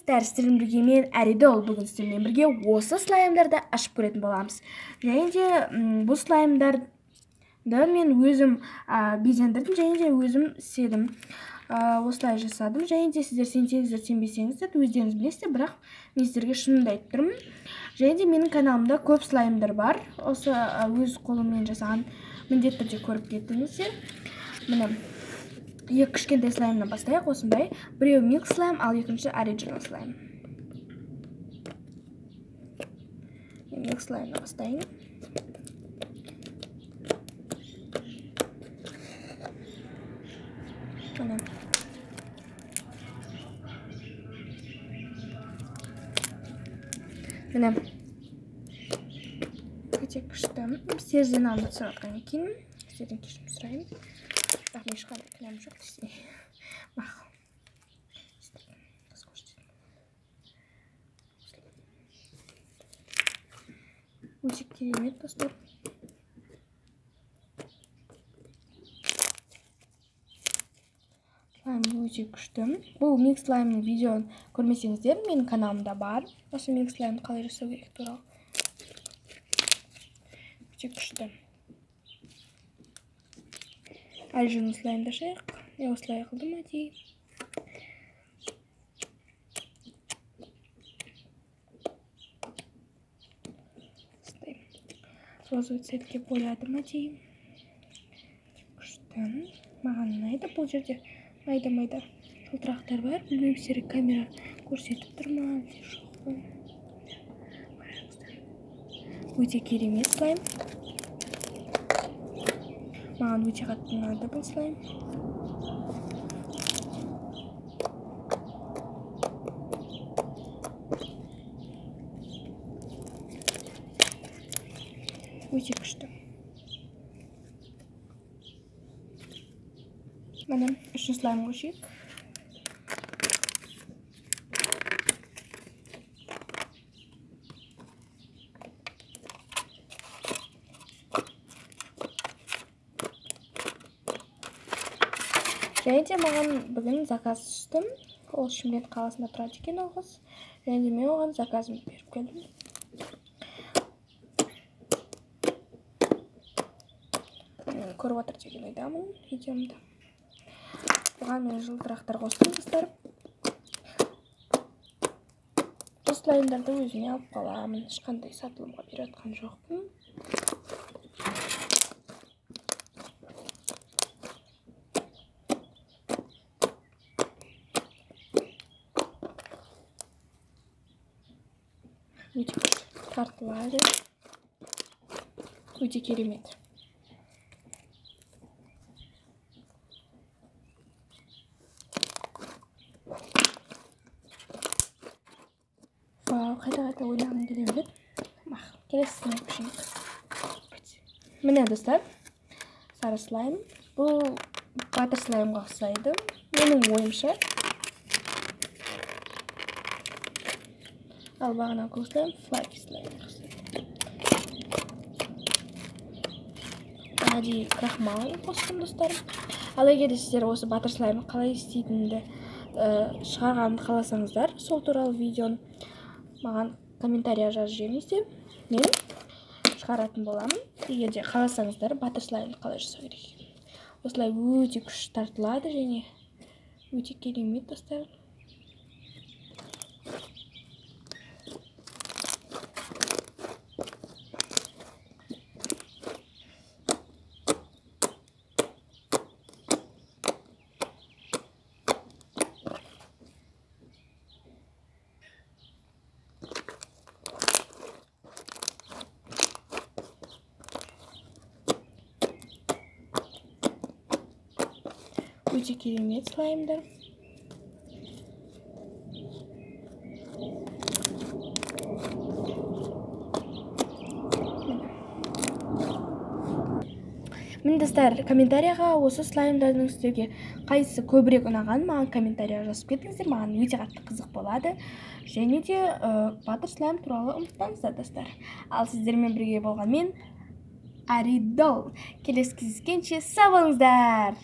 Сіздермен бірге мен Аридол. Бүгін сіздермен бірге осы слаймдарды ашып көретін боламыз. Және де бұл слаймдарды мен өзім безендірдім, және де өзім істедім. Осылай жасадым. Және де сіздер сенсеңіздер, сенбесеңіздер өздеріңіз білесіздер, бірақ мен сіздерге шынымды айтып тұрмын. Және де менің каналымда көп слаймдар бар. Осы өз қолыммен жасаған, міндетті түрде көріп кеттіңіздер. Міне, екі кішкентай слаймнан бастайық. Осындай. Біреуі milk slime, ал екінші original slime. Мен milk slime'нан бастайын. Міне. Міне. Өте күшті. Сіздерден алдында түсіріп жатқан екен. Сіздерден кешірім сұраймын. Бірақ мен ешқандай кінәм жоқ десе. Мақұл. Өте керемет, достар. Слайм өте күшті. Бұл микс слаймның видеоын көрмесеңіздер, менің каналымда бар. Осы микс слаймды қалай жасау керек туралы. Өте күшті. Original слаймды ашайық. Мен осылай қылдым әдейі. Осындай розовый цветке боядым әдейі. Күшті. Маған ұнайды. Бұл жерде майда-майда жылтырақтар бар. Білмеймін, сіздерге камера көрсетіп тұр ма, әлде жоқ па. Қараңыздар. Өте керемет слайм. Маған өте қатты ұнады бұл слайм. Өте күшті. Міне, үшінші слайм көшейік. Және де маған бүгін заказ түсті. Ол Шымкент қаласында тұрады екен ол қыз. Және де мен оған заказымды беріп келдім. Мен көріп отыр деген ойдамын видеомды. Бұған мен жылтырақтар қостым, достар. Бұл слаймдарды өзіме алып қаламын. Ешқандай сатылымға беріп жатқан жоқпын. Өте күшті тартылады. Өте керемет. Вау, қайта-қайта ойнағым келе береді. Мақұл, келесісіне көшейік. Міне, достар, сары слайм. Бұл батыр слаймға ұқсайды. Менің ойымша. Ал бағана көк слайм, флаффи слаймға ұқсайды. Әдейі крахмал қостым, достар. Ал егер де сіздер осы батыр слаймды қалай істейтінімді, шығарғанымды қаласаңыздар, сол туралы видеоны маған комментария жазып жіберіңіздер. Мен шығаратын боламын. Егер де қаласаңыздар, батыр слаймды қалай жасау керек екенін. Осылай өте күшті тартылады және өте керемет, достар. Өте керемет слаймдар. Міне, достар, комментарияға осы слаймдардың сіздерге қайсысы көбірек ұнаған, маған комментария жазып кетіңіздер, маған өте қатты қызық болады. Және де батыр слайм туралы ұмытпаңыздар, достар. Ал сіздермен бірге болған мен Аридол. Келесі кездескенше сау болыңыздар.